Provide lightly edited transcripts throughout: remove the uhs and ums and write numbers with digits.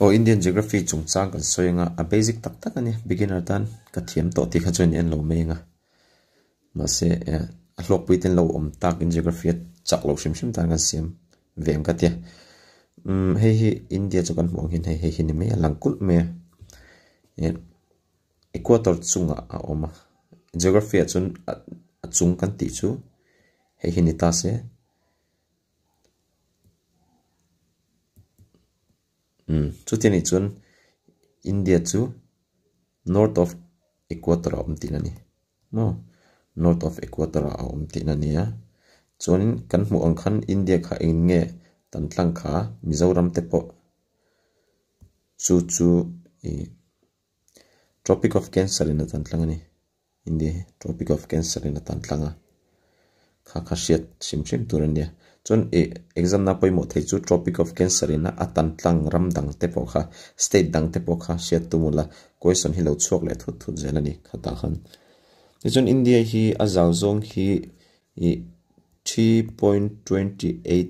Aw Indian Geography chungchang kan sawi anga a basic tak tak a ni beginner tan ka thiam tawh tih kha chuan i en lo mai anga mahse eh a hlawkpui ten lo awm tak in Geography a chak loh hrim hrim tan kan siam ve ang ka tia umm hei hi India chu kan hmuh ang hian hei hei hi ni mai a lang kulh mai a eh equator chungah a awm a Geography ah chuan a chung kan tih chu hei hi ni ta se. Umm chuti anih chuan India chu north of equator a awm tihna a ni maw north of equator ah a awm tihna a ni a chuanin kan hmuh ang khan India kha eng nge tan tlang kha Mizoram te pawh chu chu ih tropic of cancer in a tan tlang a ni. India hi Tropic of Cancer in a tan tlang a, kha kha hriat hrim hrim tur a nia. Chuan ih exam na pawimawh thei chu Tropic of Cancer in a tan tlang ram dang te pawh kha state dang te pawh kha hriat tum ula question hi lo chhuak leh thut thut zel a ni khatah khan. Tichuan India hi a zau zawng hi ih 3.28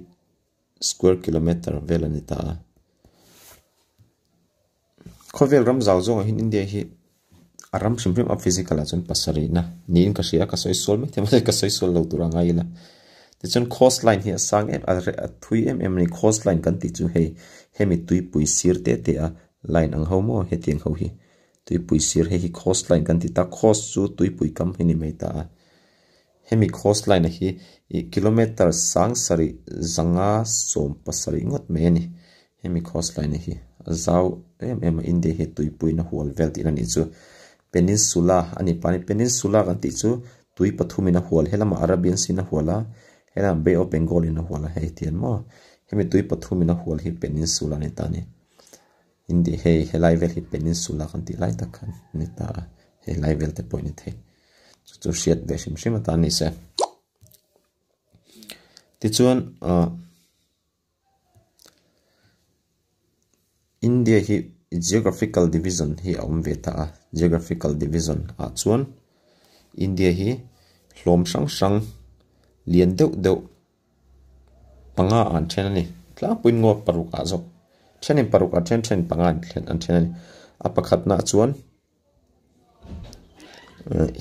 square kilometer vel a ni ta a. Khawvel ram zau zawngah hian India hi a ram hrim hrim a physical ah chuan pasarih na niin ka hria a ka sawi sual maithei mahse ka sawi sual lo tur a ngai ila tichuan coast line hi a sang em a a thui em em a ni coast line kan tih chu hei hemi tuipui sir te te a line ang ho maw hetiang ho hi tuipui sir hei hi coast line kan ti ta coast chu tuipui kam hi ni mai ta a hemi coast line hi ih kilometer sang sarih zanga sawm pasarih ngawt mai a ni. Hemi coastline hi a zau em em a India hi tuipuiin a hual vel tihna nih chu peninsula a ni pahnih peninsula kan tih chu tui pathumin a hual helamah Arabian Sea in a hual a helamah Bay of Bengal in a hual a hei tian maw hemi tui pathumin a hual hi peninsula a ni ta a ni India hei helai vel hi peninsula kan tih lai tak khan a ni ta a helai vel te pawh a ni thei chu chu hriat ve hrim hrim atan a ni se tichuan ah. India hi geographical division hi a awm ve ta a geographical division ah chuan India hi hlawm hrang hrang lian deuh deuh panga ah an then a ni tlangpuiin ngaw paruk ah zawk thenin paruk ah then then panga an then an then a ni a pakhatna ah chuan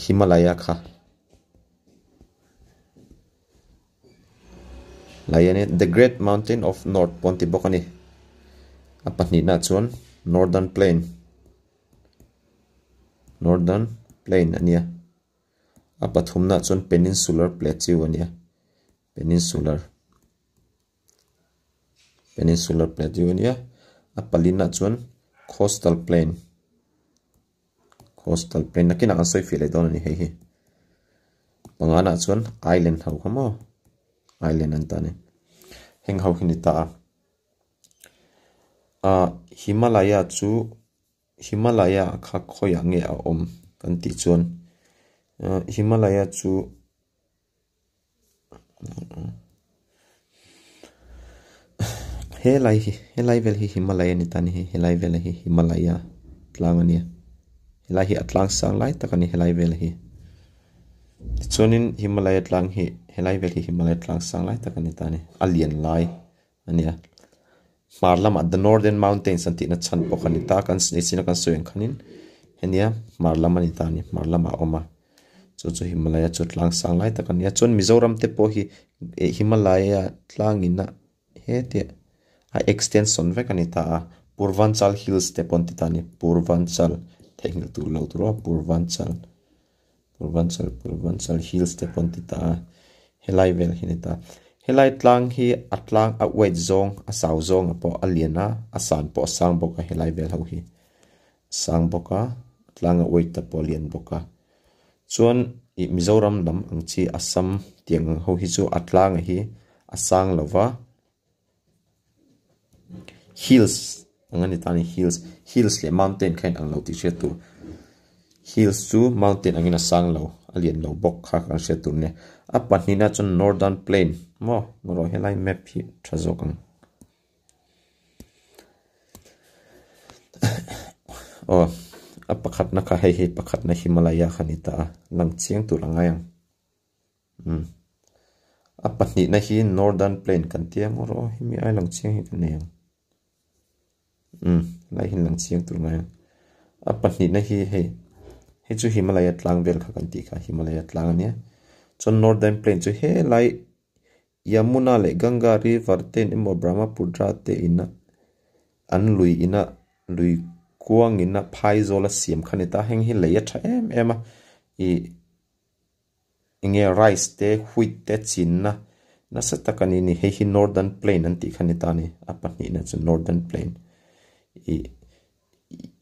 Himalaya kha. Lai a ni the great mountain of north pawh an ti bawk a ni a pahnihna ah chuan northern plain northern plain a nia a pathumna ah chuan peninsular plateau a nia peninsular peninsular plateau a nia a palinah chuan coastal plain. Coastal plain nakinah an sawi fih leh dawn a ni hei hi panganah chuan island ho kha maw island an ta a ni heng ho hi ni ta a ah Himalaya chu Himalaya kha khawiah nge a awm kan tih chuan ah Himalaya chu. Helai hi helai vel hi Himalaya a ni ta a ni hei helai vel hi Himalaya tlang a nia helai hi a tlang sang lai tak a ni helai vel hi tichuanin Himalaya tlang hi helai vel hi Himalaya tlang sang lai tak a ni ta a ni a lian lai a nia hmar lamah the northern mountains an tihna chhan pawh kha a ni ta kan nichin a kan sawi ang khanin henia hmar lam a ni ta a ni hmar lamah a awm a. Chu chu Himalaya chu tlang sang lai tak a ni a chuan Mizoram te pawh hi eh Himalaya tlangin a hetiah a extension vek a ni ta a Purvanchal hills te pawh an ti ta a ni Purvanchal theihnghilh tur lo tur aw Purvanchal Purvanchal Purvanchal hills te pawh an ti ta a helai vel hi a ni ta helai tlang hi a tlang a uaih zawng a sau zawng ah pawh a lian a a san pawh a sang bawk a helai vel ho hi. Sang bawk a tlang a uaih ta pawh a lian bawk a chuan ih Mizoram lam ang chi Assam tiang ang ho hi chu a tlang hi a sang lo va hills ang a ni ta a ni hills hills leh mountain kha inang lo tih hriat tur hills chu mountain angin a sang lo a lian lo bawk kha kan hriat tur a nia a pahnihna chuan northern plain maw erawh helai map hi tha zawk ang. Aw a pakhatna kha hei hi pakhatna Himalaya kha ni ta a lang chiang tur a ngai ang umm a pahnihna hi northern plain kan ti ang erawh hemi ai lang chiang hi ka nei ang. Umm helai hian lang chiang tur ngai ang. A pahnihna hi hei hei chu Himalaya tlang vel kha kan tih kha Himalaya tlang a nia. Chuan Northern Plain chu helai Yamuna leh Ganga river te in emaw Brahmaputra te ina an lui ina lui kuang ina phai zawla siam kha a ni ta. Heng hi lei a tha em em a ih enge rice te wheat te chinna nasa tak a ni a ni. Hei hi Northern Plain an tih kha a ni ta a ni. A pahnihna chu Northern Plain ih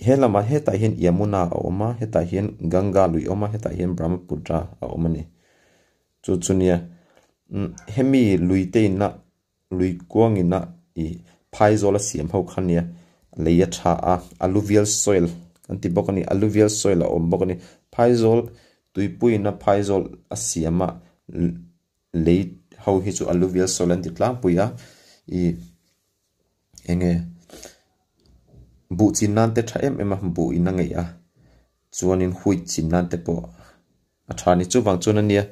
he lamah hetah hian Yamuna a awm a hetah hian Ganga lui a awm a hetah hian Brahmaputra a awm a ni. Chu chu nia hemi lui te inna lui kuang inna ih phai zawla siam ho kha nia lei a tha a alluvial soil kan ti bawk a ni alluvial soil a awm bawk a ni phaizawl tuipui inna phaizawl a siam a lei ho hi chu alluvial soil an ti tlangpui a ih eng nge buh chin nan te tha em em a buh in a ngeih a chuanin wheat chin nan te pawh. A tha ni chuvang chuan a nia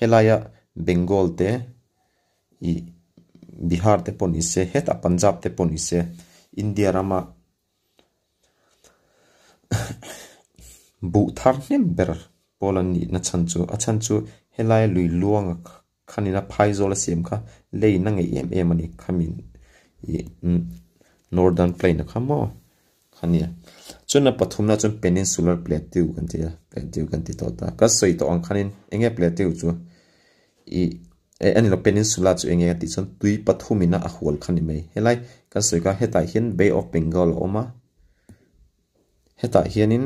helaia Bengal te ih Bihar te pawh ni se hetah Punjab te pawh ni se India rama buh thar hnem ber pawl an nihna chhan chu a chhan chu helaia lui luanga khanina phaizawl a siam kha lane a ngeih em em a ni khami ih northern plain a kha maw kha nia chuan a pathumna chuan peninsular plateau kan ti a plateau kan ti tawh ta ka sawi tawh ang khanin eng nge plateau chu ih eh a ni lo peninsula chu eng nge a tih chuan tui pathum ina a hual kha ni mai helai kan sawi kha hetah hian bay of bengal a awm a hetah hianin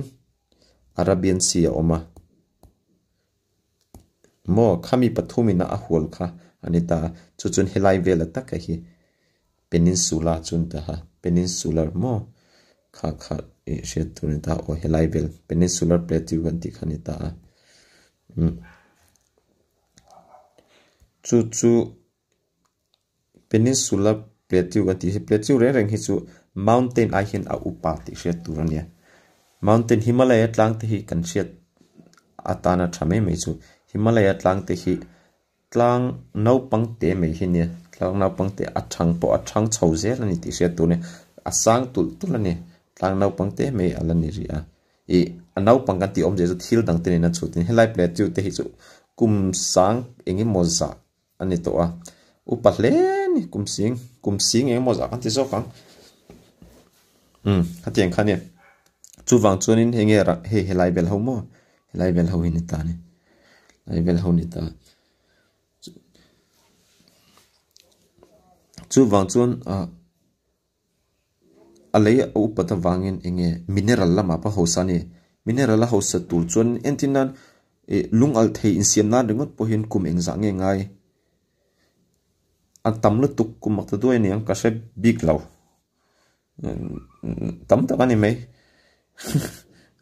arabian sea a awm a. Maw khami pathum ina a hual kha a ni ta a, chu chuan helai vela taka hi peninsula chu a ni ta a, peninsular maw kha kha ih hriat tur a ni ta a aw helai vel peninsular plateau kan tih kha a ni ta a umm chu chu peninsula plateau kan tih hi plateau reng reng hi chu mountain ai hian a upa tih hriat tur a nia mountain himalaya tlang te hi kan hriat atana tha mai mai chu himalaya tlang te hi tlang naupang te mai hi a nia tlang naupang te a thang pawh a thang chho zel a ni tih hriat tur a nia a sang tulh tulh a ni tlang naupang te mai a la ni rih a ih a naupang kan tih awmzia chu thil dang te nena chhut in helai plateau te hi chu kum sang eng emaw zah. a ni tawh a, upa hle a ni kum sing kum sing eng emaw zah kan ti zawk ang umm khatiang kha nia chuvang chuanin hei nge rah hei helai vel ho maw helai vel ho hi ni ta a ni helai vel ho ni ta chuvang chuan ah a lei a upat avangin eng nge mineral lamah pawh hausa a ni mineral a hausa tur chuan entir nan ih lung alh thei insiam nan ringawt pawh hian kum engzah nge ngai a tam lutuk kum mak ta duai a ni ang ka hre bik lo tam tak a ni mai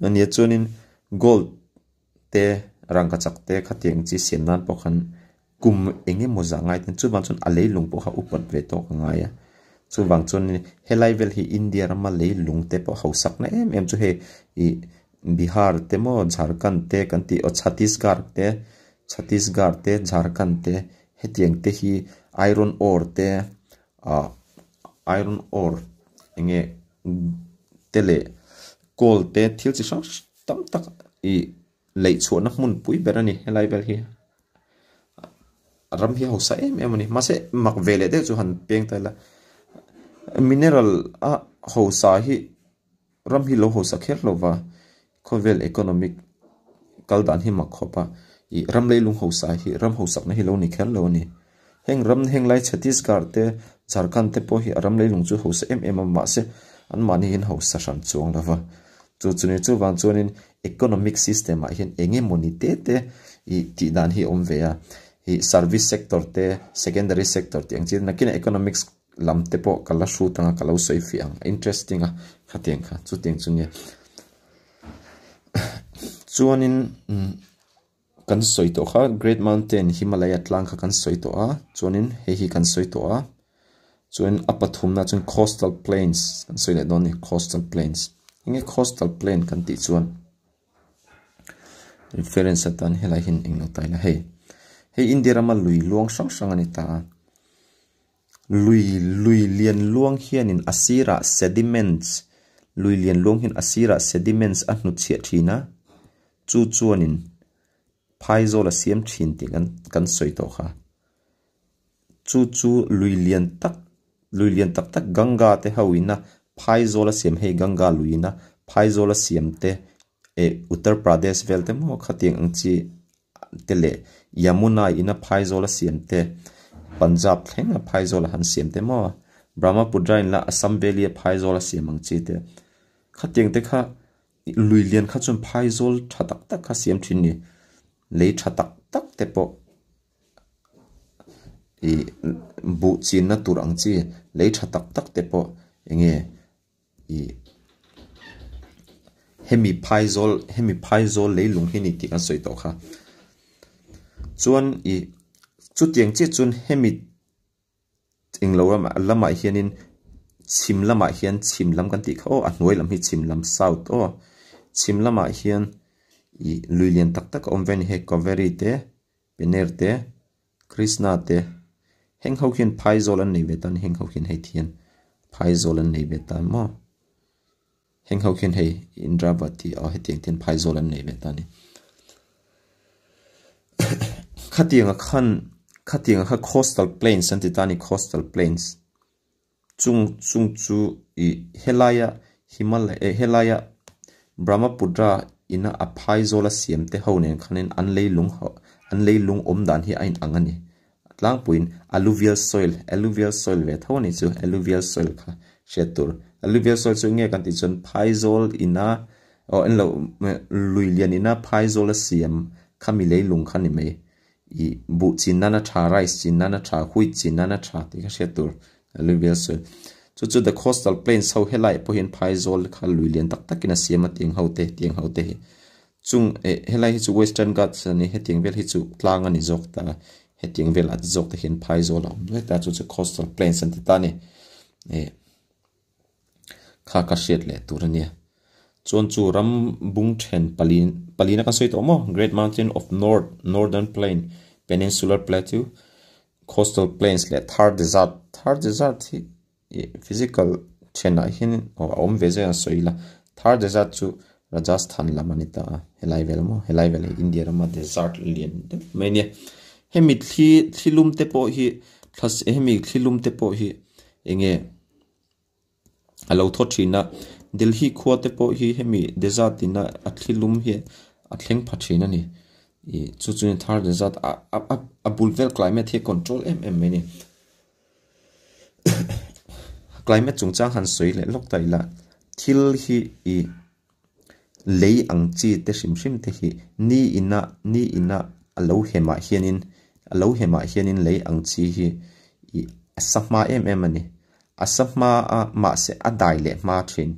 ania chuanin gold te rangkachak te khatiang chi siam nan pawh khan kum eng emaw zah ngai ten chuvang chuan a leilung pawh kha upat ve tawk a ngai a chuvang chuan helai vel hi India rama leilung te pawh hausak na em em chu hei ih Bihar te maw Jharkhand te kan tih aw Chhattisgarh te Chhattisgarh te Jharkhand te hetiang te hi iron ore te ah iron ore eng nge te leh coal te thil chi hrang tam tak ih leih chhuahna hmun pui ber a ni helai vel hi ram hi a hausa em em a ni mahse mak ve leh deuh chu han peng ta ila mineral a hausa hi ram hi lo hausa kher lo va khawvel economic kal dan hi mak khawp a ih ram leilung hausa hi ram hausakna hi lo ni kher lo a ni heng ram heng lai Chhattisgarh te Jharkhand te pawh hi a ram leilung chu hausa em em a mahse anmahni hian hausa hran chuang lo va chu chu ni chuvang chuanin economic system ah hian eng emawni te te ih tih dan hi a awm ve a ih service sector te secondary sector tih ang chi nakinah economics lam te pawh ka la hrut anga ka lo sawi fiah ang a interesting a khatiang kha chutiang chu nia chuanin umm kan sawi tawh kha great mountain Himalaya tlang kha kan sawi tawh a chuanin hei hi kan sawi tawh a chuan a pathumna chuan coastal plains kan sawi leh dawn a ni coastal plains enge coastal plain kan tih chuan reference atan helai hian englo ta ila hei hei India rama lui luang hrang hrang a ni ta a. Lui lui lian luang hianin a sirah sediments lui lian luang hian a sirah sediments a hnutchhiah thin a, chu chuanin phaizawl a siam thin tih kan kan sawi tawh kha. Chu chu lui lian tak lui lian tak tak Ganga te ho ina phaizawl a siam hei Ganga lui ina phaizawl a siam te eh Uttar Pradesh vel te maw khatiang ang chi te leh Yamuna ina phaizawl a siam te Punjab thleng a phaizawl a han siam te maw Brahmaputra in la Assam valley a phaizawl a siam ang chi te khatiang te kha lui lian kha chuan phaizawl tha tak tak kha siam thin ni lei tha tak tak te pawh ih buh chinna tur ang chi lei tha tak tak te pawh eng nge ih hemi phaizawl hemi phaizawl leilung hi ni tih kan sawi tawh kha chuan ih chutiang chiah chuan hemi englo lamah lamah hianin chhim lamah hian chhim lam kan tih kha aw a hnuai lam hi chhim lam south aw chhim lamah hian ih lui lian tak tak a awm ve a ni hei kaveri te Pener te, Krishna te, heng ho hian phaizawl an nei ve ta a ni, heng ho hian hei thian phaizawl an nei ve ta maw? Heng ho hian hei Indravati aw hetiang te hian phaizawl an nei ve ta a ni. Khatianga khan khatianga kha coastal plains an ti ta a ni, coastal plains. Chung chung chu ih helaia Himalaya eh helaia Brahmaputra ina a phaizawl a siam te ho nen khanin an leilung ho an leilung awm dan hi a inang a ni. A tlangpuiin alluvial soil alluvial soil ve tho a ni chu alluvial soil kha hriat tur. Alluvial soil chu enge kan tih chuan phaizawl ina aw en loh lui lian ina phaizawl a siam khami leilung kha ni mai. Ih buh chin nana tha, rice chin nana tha, wheat chin nana tha tih kha hriat tur a lui vel sawi. Chu chu the coastal plains ho helai pawh hian phaizawl kha lui lian tak takin a siam a tiang ho te tiang ho te hi. Chung eh helai hi chu western ghats a ni hetiang vel hi chu tlang a ni zawk ta a, hetiang vel ah zawk te hian phaizawl a awm nuai ta chu chu coastal plains an ti ta a ni. Eh. Kha ka hriat leh tur a nia. Chuan chu ram bung then pali palina kan sawi tawh maw? Great Mountain of North, Northern Plain, Peninsular Plateau, Coastal Plains leh Thar Desert. Thar Desert hi ih physical thenah hian aw a awm ve zet a sawi ila. Thar Desert chu Rajasthan lam a ni ta a, helai vel maw? Helai vel hi India rama desert lian deuh mai a nia. Hemi thli thli lum te pawh hi thla hemi thli lum te pawh hi eng nge a lo thaw thin a Delhi khua te pawh hi hemi desert in a a thli lum hi a thleng pha thin a ni ih chu chu thar desert a a a bul vel climate hi a control em em mai a ni climate chungchang han sawi leh lawk ta ila thil hi ih lei ang chi te hrim hrim te hi ni ina ni ina a lo hemah hianin a lo hemah hianin lei ang chi hi ih a sa hma em em a ni a sa hma a mahse a dai leh hma thin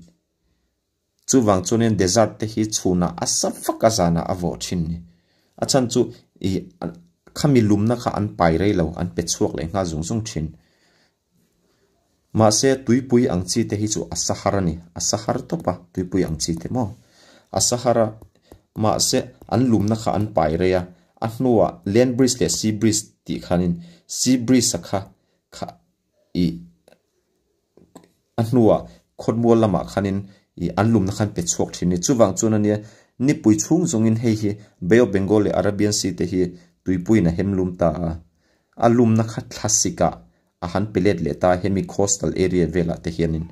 chuvang chuanin desert te hi chhunah a sa vak a zanah a vawh thin ni a chhan chu ih khami lumna kha an pai rei lo an pe chhuak leh nghal zung zung thin. Mahse tuipui ang chi te hi chu a sahar a ni, a sahar tawp a tuipui ang chi te maw? A sahar a, mahse an lumna kha an pai rei a, a hnuah land bridge leh sea bridge tih khanin sea bridge a kha kha ih a hnuah khawtmual lamah khanin ih an lumna khan pe chhuak thin a ni. Chuvang chuan a nia nipui chhung zawngin hei hi Bay of Bengal leh Arabian Sea te hi tuipuiin a hem lum ta a, a lumna kha thlasikah a han pe let leh ta hemi coastal area velah te hianin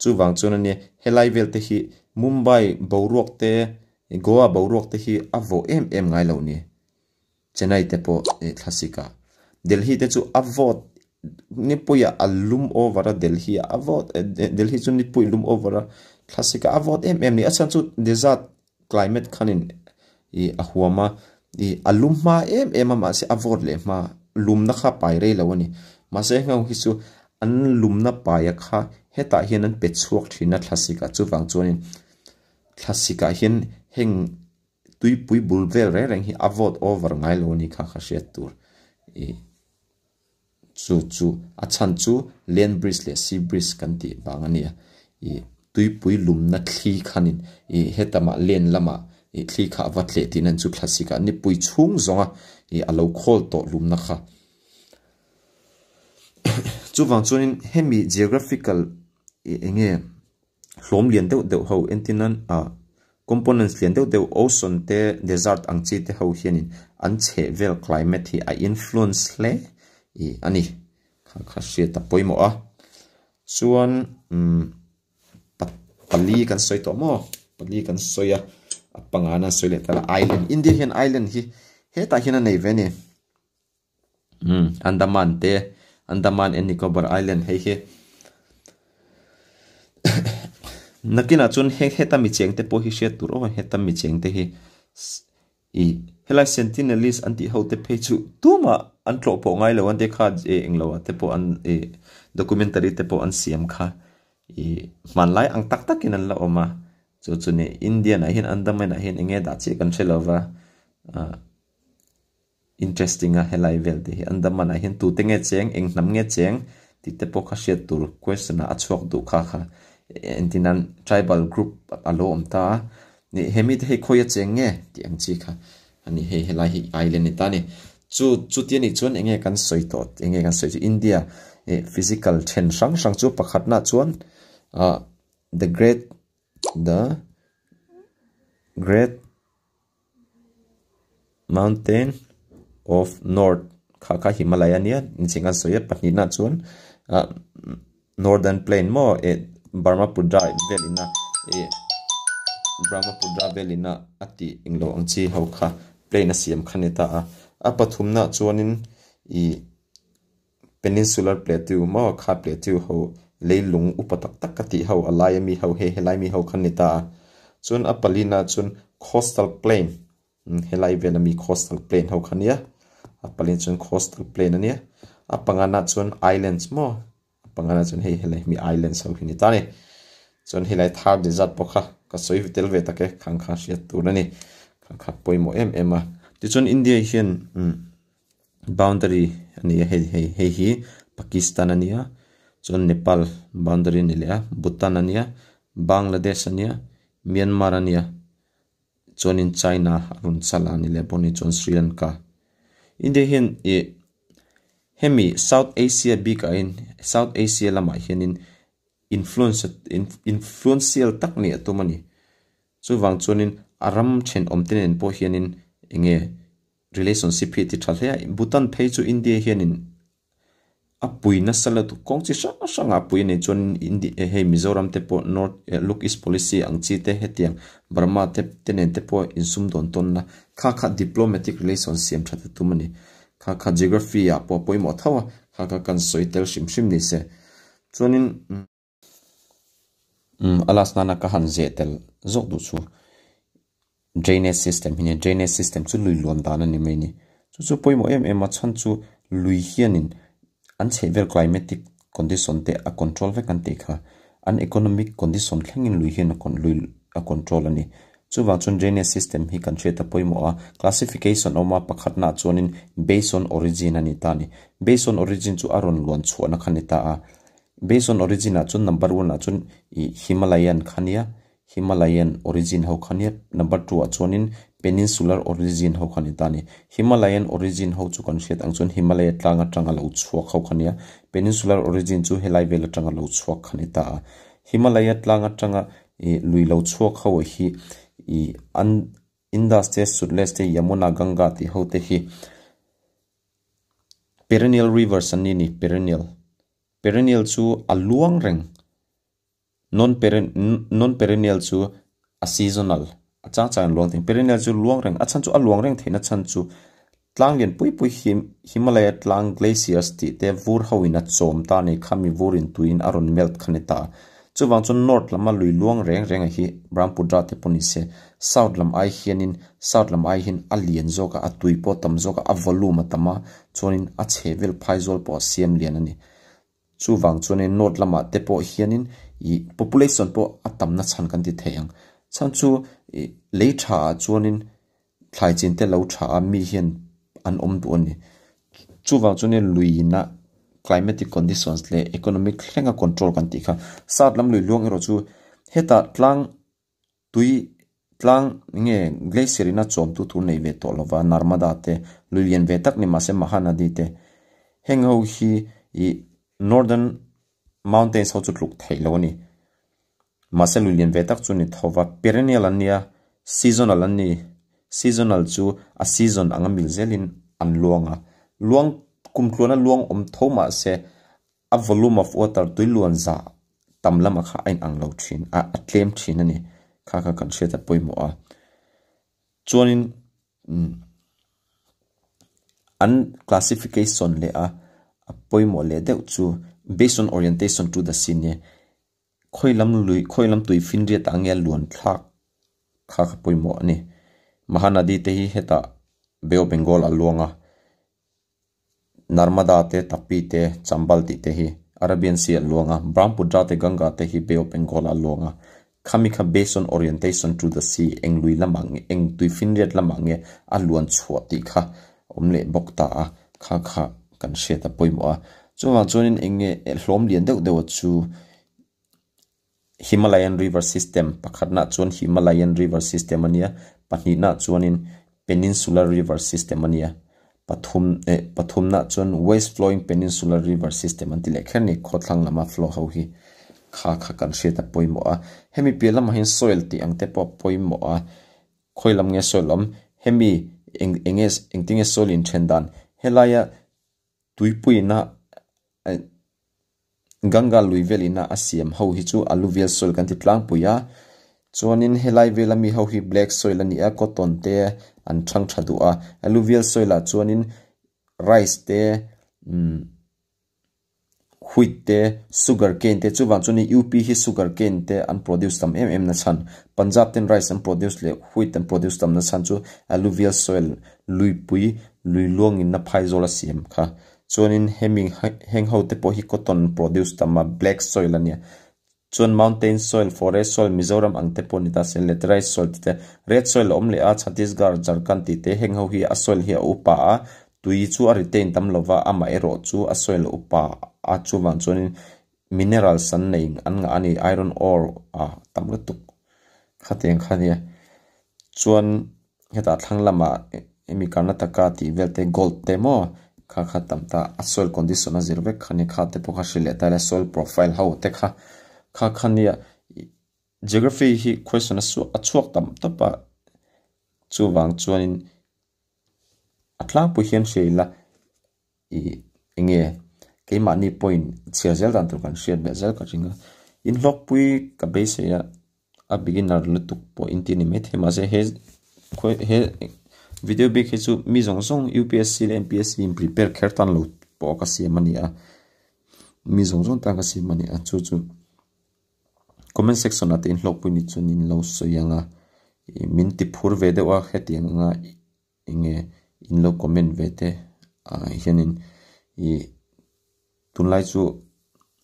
chuvang chuan ania helai vel te hi Mumbai boruak te Goa boruak te hi a vawh em em ngai lo ni Chennai te pawh thlasikah Delhi te chu a vawt nipuiah a lum over a Delhi ah a vawt Delhi chu nipui lum over a thlasikah a vawt em em ni a chhan chu desert climate khanin ih a huam a ih a lum hma em em a mahse a vawt leh hma lumna kha pai rei lo a ni mahse heng hi chu an lumna paia kha hetah hian an pe chhuak thin a thlasik ah chuvang chuanin thlasik ah hian heng tuipui bul vel reng reng hi a vawt over ngai lo a ni kha kha hriat tur ih. Chu chu a chhan chu land bridge leh sea bridge kan tih vang a nia. Ih tuipui lumna thli khanin ih hetamah land lamah ih thli kha a va tleh tihna chu thlasik ah nipui chhung zawnga ih a lo khawl tawh lumna kha. Chuvang chuanin hemi geographical eng nge hlawm lian deuh deuh ho entirnan ah components lian deuh deuh ocean te desert ang chi te ho hianin an chheh vel climate hi a influence hle ih a ni. Kha kha hriat a pawimawh a. Chuan umm pali kan sawi tawh maw? Pali kan sawi a, a pangana sawi leh ta la island. India hian island hi hetah hian a nei ve a ni. Umm Andaman te, Andaman and Nicobar Island hei hi nakinah chuan he heta mi cheng te pawh hi hriat tur aw heta mi cheng te hi Ih, helai Sentinelese an tih ho te phei chu tumah an tlawh pawh ngai lo an tia kha eh englo ah te pawh an ih documentary te pawh an siam kha ih hmanlai ang tak takin an la awm a, chu chu ni Indian ah hian Andaman ah hian eng nge dah chiah kan hre lo va ah interesting a helai vel te hi Andaman ah hian tute nge cheng eng hnam nge cheng tih te pawh kha hriat tur question ah a chhuak duh kha kha entirnan tribal group a lo awm ta a. Nih he mite hei khawi a cheng nge tih ang chi kha a ni hei helai hi island ni ta a ni. Chu chuti anih chuan enge kan sawi tawh enge kan sawi chu India eh physical then hrang hrang chu pakhatna chuan ah the great the great mountain of north kha kha Himalaya nia niching an sawi a pahnihna chuan ah Northern plain maw eh Brahmaputra vel ina eh Brahmaputra vel ina a tih englo ang chi ho kha plain a siam kha ni ta a a pathumna chuanin ih peninsular plateau maw kha plateau ho leilung upa tak tak ka tih ho a laia mi ho hei helai mi ho kha ni ta a chuan a palina chuan coastal plain Helai vel ami coastal plain ho kha nia a pali chuan coastal plain ania a pangana chuan islands maw a pangana chuan hei helai mi islands ho hi ni ta a ni chuan helai thar desert pawh kha ka sawi tel ve tak e khang kha hriat tur a ni khang kha pawimawh em em a tichuan India hian umm boundary a ni a hei hei hei hi Pakistan a nia chuan Nepal boundary a ni leh a Bhutan a nia Bangladesh a nia Myanmar a nia. Chuanin China a rawn chal a ni leh bawk a ni chuan Sri Lanka. India hian ih hemi South Asia bikah hian South Asia lamah hianin influence influential tak nih a tum a ni. Chuvang chuanin a ram thenawm te nen pawh hianin eng nge relationship hi a ti tha hle a. Bhutan phei chu India hianin A pui nasa lutuk kawng chi hrang hrang ah pui a nei chuan Indi hei Mizoram te pawh North Look East Policy ang chi te hetiang Burma te te nen te pawh insum dawn tawn na kha kha diplomatic relation siam that a tum a ni. Kha kha geography ah pawh a pawimawh tho a kha kha kan sawi tel hrim hrim ni se. Chuanin umm a last nana ka han zeh tel zawk duh chu drainage system hi a ni a, drainage system chu lui luan dan a ni mai a ni. Chu chu pawimawh em em a chhan chu lui hianin an chheh vel climatic condition te a control vek an tih kha an economic condition thlengin lui hian lui a control a ni. Chuvang chuan drainage system hi kan hriat a pawimawh a, classification a awm a pakhatnaah chuanin based on origin a ni ta a ni. Based on origin chu a rawn luan chhuahna kha a ni ta a. Based on origin ah chuan number one ah chuan ih Himalayan kha nia, Himalayan origin ho kha nia, number 2 ah chuanin Peninsular origin ho kha ni ta a ni. Himalayan origin ho chu kan hriat ang chuan Himalaya tlang atanga lo chhuak ho kha nia, Peninsular origin chu helai vel atanga lo chhuak kha ni ta a. Himalaya tlang atanga ih lui lo chhuak ho hi ih an Indus te Sutlej te Yamuna Ganga tih ho te hi Perennial rivers an ni a ni, perennial. Perennial chu a luang reng. Non-perennial chu a seasonal, a chang chang in luang thei. Perennial chu luang reng, a chhan chu a luang reng theihna chhan chu tlang lian pui pui hi Himalaya tlang glaciers tih te vur ho in a chawm ta a ni, khami vur in tuiin a rawn melt kha ni ta a. Chuvang chuan north lama lui luang reng reng a hi Brahmaputra te pawh ni se, south lam ai hianin south lam ai hian a lian zawk a, a tui pawh a tam zawk a, a volume a tam a, chuanin a chhe vel phai zawl pawh a siam lian a ni. Chuvang chuanin north lamah te pawh hianin ih population pawh a tamna chhan kan ti thei ang. Chhan chu ih lei tha ah chuanin thlai chin te lo tha a mi hian an awm duh a ni. Chuvang chuanin luiina climatic conditions leh economic thlenga control kan tih kha. South lam lui luang erawh chu hetah tlang tui tlang nge glacier ina chawmtu tur nei ve tawh lova Narmada te lui lian ve tak ni mahse Mahanadi te heng ho hi ih. Northern Mountains ho chu tluk theih lo a ni. Mahse lui lian ve tak chu ni tho va, perennial an nia, seasonal an ni. Seasonal chu a season anga mil zelin an luang a, luang kumtluana luang awm tho mahse a volume of water tui luan zah tam lamah kha a inang lo thin a, a tlem thin a ni. Kha kha kan hriat a pawimawh a. Chuanin an classification leh a a pawimawh leh deuh chu based on orientation to the sea nia khawi lam lui khawi lam tui finriat ah nge a luan thlak kha kha pawimawh a ni. Mahanadi te hi hetah Bay of Bengal a luang a. Narmada te, Tapi te, Chambal tih te hi Arabian Sea an luang a, Brahmaputra te, Ganga te hi Bay of Bengal ah an luang a. Khami kha based on orientation to the sea, eng lui lamah nge, eng tuifinriat lamah nge a luan chhuah tih kha awm leh bawk ta a, kha kha kan hriat a pawimawh a. Chuvang chuanin eng nge hlawm lian deuh deuh a chu Himalayan River System pakhatna chuan Himalayan River System a nia, pahnihna chuanin Peninsular River System a nia, pathum eh pathumna chuan West Flowing Peninsular River System an ti leh kher a ni, khawthlang lama flow ho hi kha kha kan hriat a pawimawh a. Hemi piah lamah hian soil tih ang te pawh a pawimawh a, khawi lam nge soil awm, hemi eng eng nge engtin nge soil inthen dan, helaia Tuipuina Ganga lui velina a siam ho hi chu alluvial soil kan ti tlangpui a, chuanin helai vela mi ho hi black soil a ni a, cotton te an thang tha duh a, alluvial soil ah chuanin rice te umm wheat te sugar cane te chuvang chuanin UP hi sugar cane te an produce tam em em na chhan, Punjab ten rice an produce leh wheat an produce tam na chhan chu alluvial soil Luipui lui luangin a phai zawl a siam kha. Chuanin hemi heng ho te pawh hi cotton produce tam a, black soil a nia. Chuan mountain soil, forest soil, Mizoram ang te pawh ni ta se, laterite soil tih te, red soil a awm leh a, Chhattisgarh, Jharkhand tih te, heng ho hi a soil hi a upa a, tui chu a retain tam lova, amaherawh chu a soil a upa a, chuvang chuanin minerals an nei an ngah a ni, iron ore a tam lutuk khatiang kha nia. Chuan hetah thlang lamah hemi Karnataka tih vel te gold te maw kha kha tam ta a soil condition a zir vek kha nia kha te pawh kha hrilh leh ta ila soil profile ho te kha kha kha nia geography hi question a a chhuak tam tawp a chuvang chuanin a tlangpui hian hria ila ih eng nge keimahni pawhin chhiar zel dan tur kan hriat belh zel ka ring a inhlawkpui ka beisei a a beginner lutuk pawh in ti a ni maithei mahse he he video bik hi chu mi zawng zawng U_P_S_C leh M_P_S_C in prepare kher tan lo pawh ka siam a ni a mi zawng zawng tan ka siam a ni a chu chu comment section ah te inhlawkpui ni chuan in lo sawi ang a ih min ti phur ve deuh a hetiang anga. Eng nge in lo comment ve te ah hianin ih tunlai chu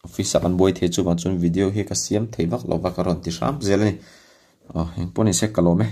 office ah kan buai thei chuvang chuan video hi ka siam thei vak lo va ka rawn ti hram zel a ni aw engpawh ni se ka lawm e.